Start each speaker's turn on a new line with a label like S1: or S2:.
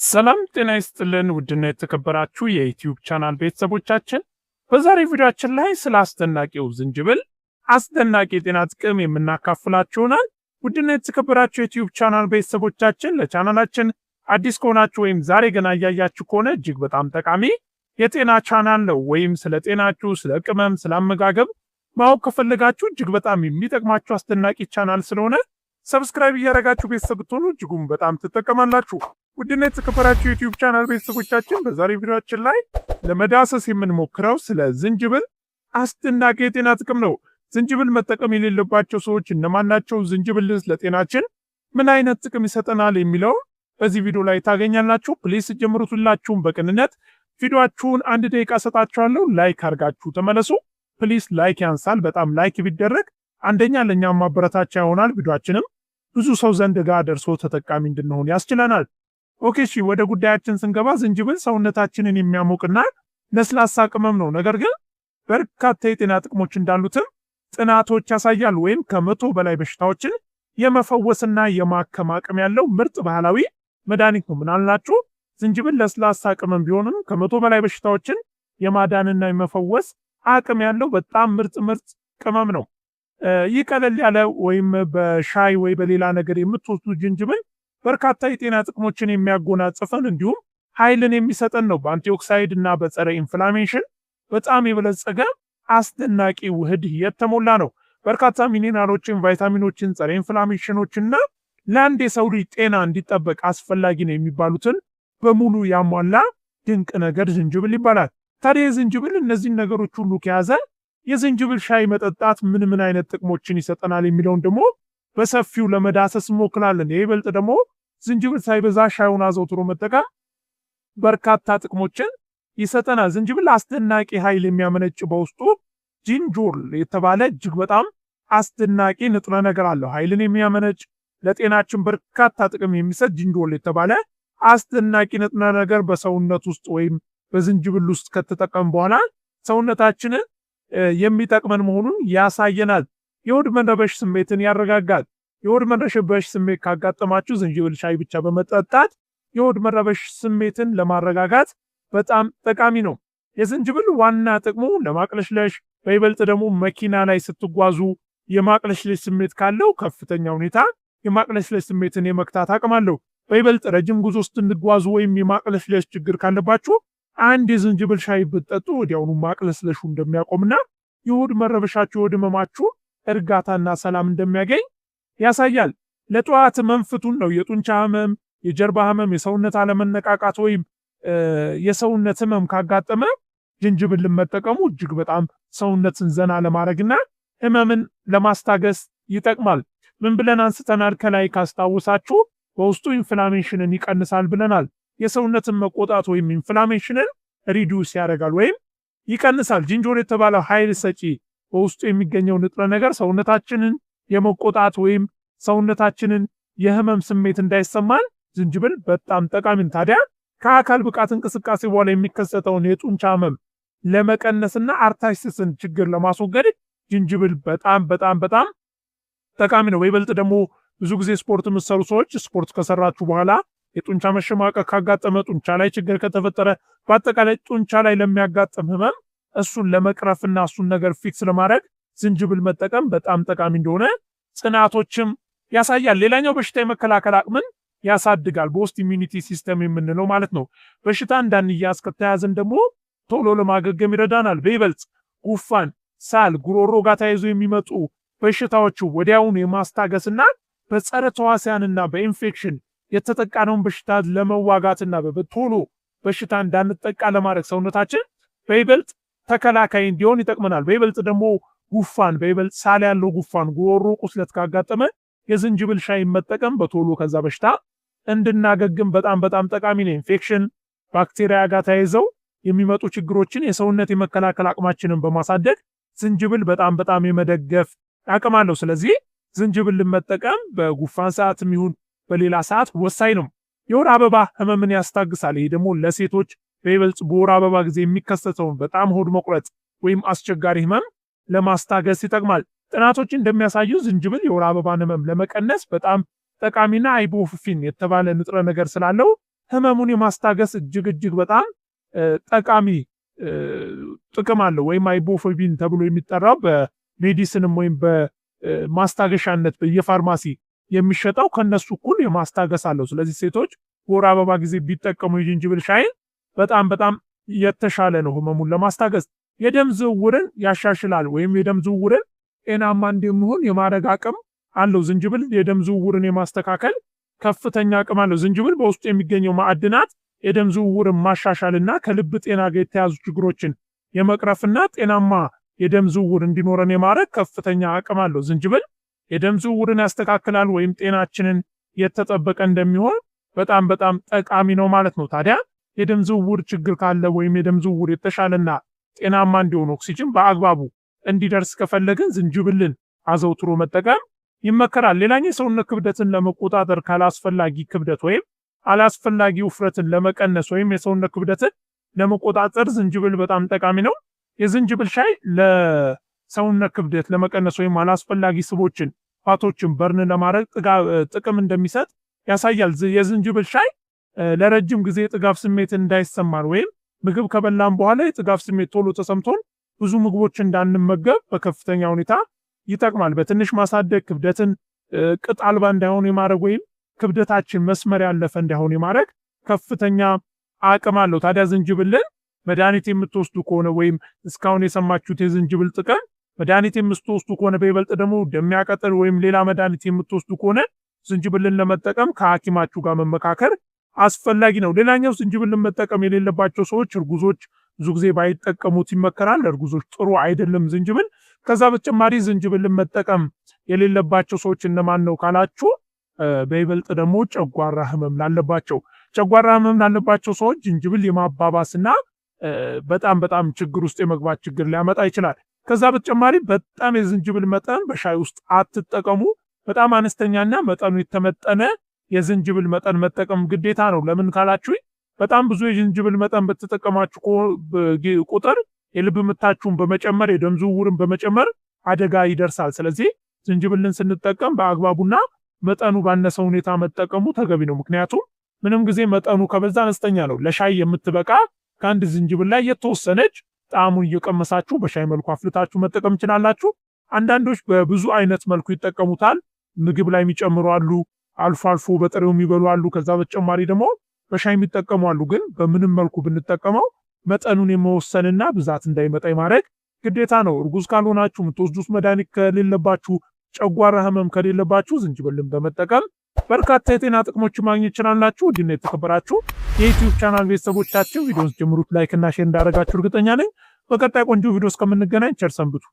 S1: ሰላም ጤና ይስጥልን ውድና የተከበራችሁ የ YouTube channel ቤተሰቦቻችን፣ በዛሬ ቪዲዮአችን ላይ ስለ አስደናቂው ዝንጅብል አስደናቂ የጤና ጥቅም የምናካፍላችሁ ይሆናል። ውድና የተከበራችሁ የ YouTube channel ቤተሰቦቻችን፣ ለቻናላችን አዲስ ከሆናችሁ ወይም ዛሬ ገና እያያችሁ ከሆነ እጅግ በጣም ጠቃሚ የጤና ቻናል ነው። ወይም ስለ ጤናችሁ፣ ስለ ቅመም፣ ስለ አመጋገብ ማወቅ ከፈለጋችሁ እጅግ በጣም የሚጠቅማችሁ አስደናቂ ቻናል ስለሆነ subscribe እያደረጋችሁ ቤተሰብ ብትሆኑ እጅጉን በጣም ትጠቀማላችሁ። ውድና የተከበራችሁ የ YouTube channel ቤተሰቦቻችን፣ በዛሬ ቪዲዮአችን ላይ ለመዳሰስ የምንሞክረው ስለ ዝንጅብል አስደናቂ የጤና ጥቅም ነው። ዝንጅብል መጠቀም የሌለባቸው ሰዎች እነማን ናቸው? ዝንጅብልስ ለጤናችን ምን አይነት ጥቅም ይሰጠናል? የሚለው በዚህ ቪዲዮ ላይ ታገኛላችሁ። Please ጀምሩት። ሁላችሁም በቅንነት ቪዲዮአችሁን 1 ደቂቃ ሰጣችኋለሁ። Like አድርጋችሁ ተመለሱ። Please like ያንሳል። በጣም like ቢደረግ አንደኛ ለእኛም ማበረታቻ ይሆናል። ቪዲዮአችንም ብዙ ሰው ዘንድ ጋር ደርሶ ተጠቃሚ እንድንሆን ያስችለናል። Okay እሺ፣ ወደ ጉዳያችን ስንገባ ዝንጅብል ሰውነታችንን የሚያሞቅና ለስላሳ ቅመም ነው። ነገር ግን በርካታ የጤና ጥቅሞች እንዳሉትም ጥናቶች ያሳያሉ። ወይም 100 በላይ በሽታዎችን የመፈወስና የማከም አቅም ያለው ምርጥ ባህላዊ መድኃኒት ነው። ምናልናችሁ ዝንጅብል ለስላሳ ቅመም ቢሆንም 100 በላይ በሽታዎችን የማዳንና የመፈወስ አቅም ያለው በጣም ምርጥ ምርጥ ቅመም ነው። ይህ ቀለል ያለ ወይም በሻይ ወይ በሌላ ነገር የምትወስዱ ዝንጅብል በርካታ የጤና ጥቅሞችን የሚያጎናጽፈን እንዲሁም ኃይልን የሚሰጠን ነው። በ antioxidant እና በጸረ inflammation በጣም የበለጸገ አስደናቂ ውህድ የተሞላ ነው። በርካታ ሚኔራሎችን፣ ቫይታሚኖችን፣ ጸረ inflammation ኖችና ለአንድ የሰው ልጅ ጤና እንዲጠበቅ አስፈላጊ ነው የሚባሉትን በሙሉ ያሟላ ድንቅ ነገር ዝንጅብል ይባላል። ታዲያ የዝንጅብል እነዚህን ነገሮች ሁሉ ከያዘ የዝንጅብል ሻይ መጠጣት ምን ምን አይነት ጥቅሞችን ይሰጠናል የሚለውን ደግሞ በሰፊው ለመዳሰስ እንሞክራለን። ይበልጥ ደግሞ ዝንጅብል ሳይበዛ ሻዩን አዘውትሮ መጠቀም በርካታ ጥቅሞችን ይሰጠናል። ዝንጅብል አስደናቂ ኃይል የሚያመነጭ በውስጡ gingerol የተባለ እጅግ በጣም አስደናቂ ንጥረ ነገር አለው። ኃይልን የሚያመነጭ፣ ለጤናችን በርካታ ጥቅም የሚሰጥ gingerol የተባለ አስደናቂ ንጥረ ነገር በሰውነት ውስጥ ወይም በዝንጅብል ውስጥ ከተጠቀም በኋላ ሰውነታችንን የሚጠቅመን መሆኑን ያሳየናል። የሆድ መረበሽ ስሜትን ያረጋጋል። የሆድ መረበሽ ስሜት ካጋጠማችሁ ዝንጅብል ሻይ ብቻ በመጠጣት የሆድ መረበሽ ስሜትን ለማረጋጋት በጣም ጠቃሚ ነው። የዝንጅብል ዋና ጥቅሙ ለማቅለሽለሽ፣ በይበልጥ ደግሞ መኪና ላይ ስትጓዙ የማቅለሽለሽ ስሜት ካለው ከፍተኛ ሁኔታ የማቅለሽለሽ ስሜትን የመግታት አቅም አለው። በይበልጥ ረጅም ጉዞ ስትጓዙ ወይም የማቅለሽለሽ ችግር ካለባችሁ አንድ የዝንጅብል ሻይ ብትጠጡ ወዲያውኑ ማቅለሽለሹ እንደሚያቆምና የሆድ መረበሻችሁ፣ የሆድ ህመማችሁ እርጋታና ሰላም እንደሚያገኝ ያሳያል። ለጠዋት ህመም ፍቱን ነው። የጡንቻ ህመም፣ የጀርባ ህመም፣ የሰውነት አለመነቃቃት ወይም የሰውነት ህመም ካጋጠመ ዝንጅብልን መጠቀሙ እጅግ በጣም ሰውነትን ዘና ለማድረግና ህመምን ለማስታገስ ይጠቅማል። ምን ብለን አንስተናል? ከላይ ካስታውሳችሁ በውስጡ inflammation ን ይቀንሳል ብለናል። የሰውነትን መቆጣት ወይም inflammation ን reduce ያደርጋል ወይም ይቀንሳል። Gingerol የተባለው ኃይል ሰጪ በውስጡ የሚገኘው ንጥረ ነገር ሰውነታችንን የመቆጣት ወይም ሰውነታችንን የህመም ስሜት እንዳይሰማን ዝንጅብል በጣም ጠቃሚ። ታዲያ ከአካል ብቃት እንቅስቃሴ በኋላ የሚከሰተውን የጡንቻ ህመም ለመቀነስና arthritis ን ችግር ለማስወገድ ዝንጅብል በጣም በጣም በጣም ጠቃሚ ነው። በይበልጥ ደግሞ ብዙ ጊዜ ስፖርት የምትሰሩ ሰዎች ስፖርት ከሰራችሁ በኋላ የጡንቻ መሸማቀቅ ካጋጠመ፣ ጡንቻ ላይ ችግር ከተፈጠረ፣ በአጠቃላይ ጡንቻ ላይ ለሚያጋጥም ህመም እሱን ለመቅረፍና እሱን ነገር fix ለማድረግ ዝንጅብል መጠቀም በጣም ጠቃሚ እንደሆነ ጥናቶችም ያሳያል። ሌላኛው በሽታ የመከላከል አቅምን ያሳድጋል። Boost immunity system የምንለው ማለት ነው። በሽታ እንዳንያዝ፣ ከተያዝን ደግሞ ቶሎ ለማገገም ይረዳናል። በይበልጥ ጉንፋን፣ ሳል፣ ጉሮሮ ጋር ተያይዞ የሚመጡ በሽታዎቹ ወዲያውኑ የማስታገስና በጸረ ተዋሲያንና በኢንፌክሽን የተጠቃነውን በሽታ ለመዋጋትና በቶሎ በሽታ እንዳንጠቃ ለማድረግ ሰውነታችን በይበልጥ ተከላካይ እንዲሆን ይጠቅመናል። በይበልጥ ደግሞ ጉንፋን፣ በይበልጥ ሳል ያለው ጉንፋን፣ ጉሮሮ ቁስለት ካጋጠመ የዝንጅብል ሻይ መጠቀም በቶሎ ከዛ በሽታ እንድናገግም በጣም በጣም ጠቃሚ ነው። ኢንፌክሽን፣ ባክቴሪያ ጋር ተያይዘው የሚመጡ ችግሮችን የሰውነት የመከላከል አቅማችንን በማሳደግ ዝንጅብል በጣም በጣም የመደገፍ አቅም አለው። ስለዚህ ዝንጅብልን መጠቀም በጉንፋን ሰዓትም ይሁን በሌላ ሰዓት ወሳኝ ነው። የወር አበባ ህመምን ያስታግሳል። ይሄ ደግሞ ለሴቶች በይበልጥ በወር አበባ ጊዜ የሚከሰተውን በጣም ሆድ መቁረጥ ወይም አስቸጋሪ ህመም ለማስታገስ ይጠቅማል። ጥናቶች እንደሚያሳዩ ዝንጅብል የወር አበባን ህመም ለመቀነስ በጣም ጠቃሚና ibuprofen የተባለ ንጥረ ነገር ስላለው ህመሙን የማስታገስ እጅግ እጅግ በጣም ጠቃሚ ጥቅም አለው። ወይም ibuprofen ተብሎ የሚጠራው በ medicine ም ወይም በማስታገሻነት በየፋርማሲ የሚሸጠው ከነሱ እኩል የማስታገስ አለው። ስለዚህ ሴቶች ወር አበባ ጊዜ ቢጠቀሙ የዝንጅብል ሻይን በጣም በጣም የተሻለ ነው ህመሙን ለማስታገስ። የደም ዝውውርን ያሻሽላል ወይም የደም ዝውውርን ጤናማ እንዲሆን የማድረግ አቅም አለው። ዝንጅብል የደም ዝውውርን የማስተካከል ከፍተኛ አቅም አለው። ዝንጅብል በውስጡ የሚገኘው ማዕድናት የደም ዝውውርን ማሻሻልና ከልብ ጤና ጋር የተያዙ ችግሮችን የመቅረፍና ጤናማ የደም ዝውውር እንዲኖረን የማድረግ ከፍተኛ አቅም አለው። ዝንጅብል የደም ዝውውርን ያስተካክላል ወይም ጤናችንን የተጠበቀ እንደሚሆን በጣም በጣም ጠቃሚ ነው ማለት ነው። ታዲያ የደም ዝውውር ችግር ካለ ወይም የደም ዝውውር የተሻለና ጤናማ እንዲሆን፣ ኦክሲጅን በአግባቡ እንዲደርስ ከፈለግን ዝንጅብልን አዘውትሮ መጠቀም ይመከራል። ሌላኛው የሰውነት ክብደትን ለመቆጣጠር፣ ካላስፈላጊ ክብደት ወይም አላስፈላጊ ውፍረትን ለመቀነስ ወይም የሰውነት ክብደትን ለመቆጣጠር ዝንጅብል በጣም ጠቃሚ ነው። የዝንጅብል ሻይ ለሰውነት ክብደት ለመቀነስ ወይም አላስፈላጊ ስቦችን፣ fat ኦችን burn ለማድረግ ጥቅም እንደሚሰጥ ያሳያል። የዝንጅብል ሻይ ለረጅም ጊዜ የጥጋብ ስሜት እንዳይሰማን ወይም ምግብ ከበላን በኋላ የጥጋብ ስሜት ቶሎ ተሰምቶን ብዙ ምግቦች እንዳንመገብ በከፍተኛ ሁኔታ ይጠቅማል። በትንሽ ማሳደግ፣ ክብደትን ቅጥ አልባ እንዳይሆን የማድረግ ወይም ክብደታችን መስመር ያለፈ እንዳይሆን የማድረግ ከፍተኛ አቅም አለው። ታዲያ ዝንጅብልን መድኃኒት የምትወስዱ ከሆነ ወይም እስካሁን የሰማችሁት የዝንጅብል ጥቅም መድኃኒት የምትወስዱ ከሆነ፣ በይበልጥ ደግሞ ደሚያቀጥል ወይም ሌላ መድኃኒት የምትወስዱ ከሆነ ዝንጅብልን ለመጠቀም ከሐኪማችሁ ጋር መመካከር አስፈላጊ ነው። ሌላኛው ዝንጅብልን መጠቀም የሌለባቸው ሰዎች እርጉዞች ብዙ ጊዜ ባይጠቀሙት ይመከራል። እርጉዞች ጥሩ አይደለም ዝንጅብል። ከዛ በተጨማሪ ዝንጅብልን መጠቀም የሌለባቸው ሰዎች እነማን ነው ካላችሁ፣ በይበልጥ ደግሞ ጨጓራ ህመም ላለባቸው ሰዎች ዝንጅብል የማባባስና በጣም በጣም ችግር ውስጥ የመግባት ችግር ሊያመጣ ይችላል። ከዛ በተጨማሪ በጣም የዝንጅብል መጠን በሻይ ውስጥ አትጠቀሙ። በጣም አነስተኛና መጠኑ የተመጠነ የዝንጅብል መጠን መጠቀም ግዴታ ነው። ለምን ካላችሁ፣ በጣም ብዙ የዝንጅብል መጠን በተጠቀማችሁ ቁጥር የልብ ምታችሁን በመጨመር፣ የደም ዝውውርን በመጨመር አደጋ ይደርሳል። ስለዚህ ዝንጅብልን ስንጠቀም በአግባቡና መጠኑ ባነሰ ሁኔታ መጠቀሙ ተገቢ ነው። ምክንያቱም ምንም ጊዜ መጠኑ ከበዛ አነስተኛ ነው። ለሻይ የምትበቃ ከአንድ ዝንጅብል ላይ የተወሰነች ጣዕሙን እየቀመሳችሁ በሻይ መልኩ አፍልታችሁ መጠቀም ትችላላችሁ። አንዳንዶች በብዙ አይነት መልኩ ይጠቀሙታል። ምግብ ላይ የሚጨምሩ አሉ። አልፎ አልፎ በጥሬው የሚበሉ አሉ። ከዛ በተጨማሪ ደግሞ በሻይ የሚጠቀሙ አሉ። ግን በምንም መልኩ ብንጠቀመው መጠኑን የመወሰንና ብዛት እንዳይመጣ የማድረግ ግዴታ ነው። እርጉዝ ካልሆናችሁ፣ የምትወስዱት መድኃኒት ከሌለባችሁ፣ ጨጓራ ህመም ከሌለባችሁ ዝንጅብልን በመጠቀም በርካታ የጤና ጥቅሞች ማግኘት ይችላላችሁ። ውድና የተከበራችሁ የ YouTube channel ቤተሰቦቻችን፣ ቪዲዮን ጀምሩት like እና share እንዳደረጋችሁ እርግጠኛ ነኝ። በቀጣይ ቆንጆ ቪዲዮ እስከምንገናኝ ቸር ሰንብቱ።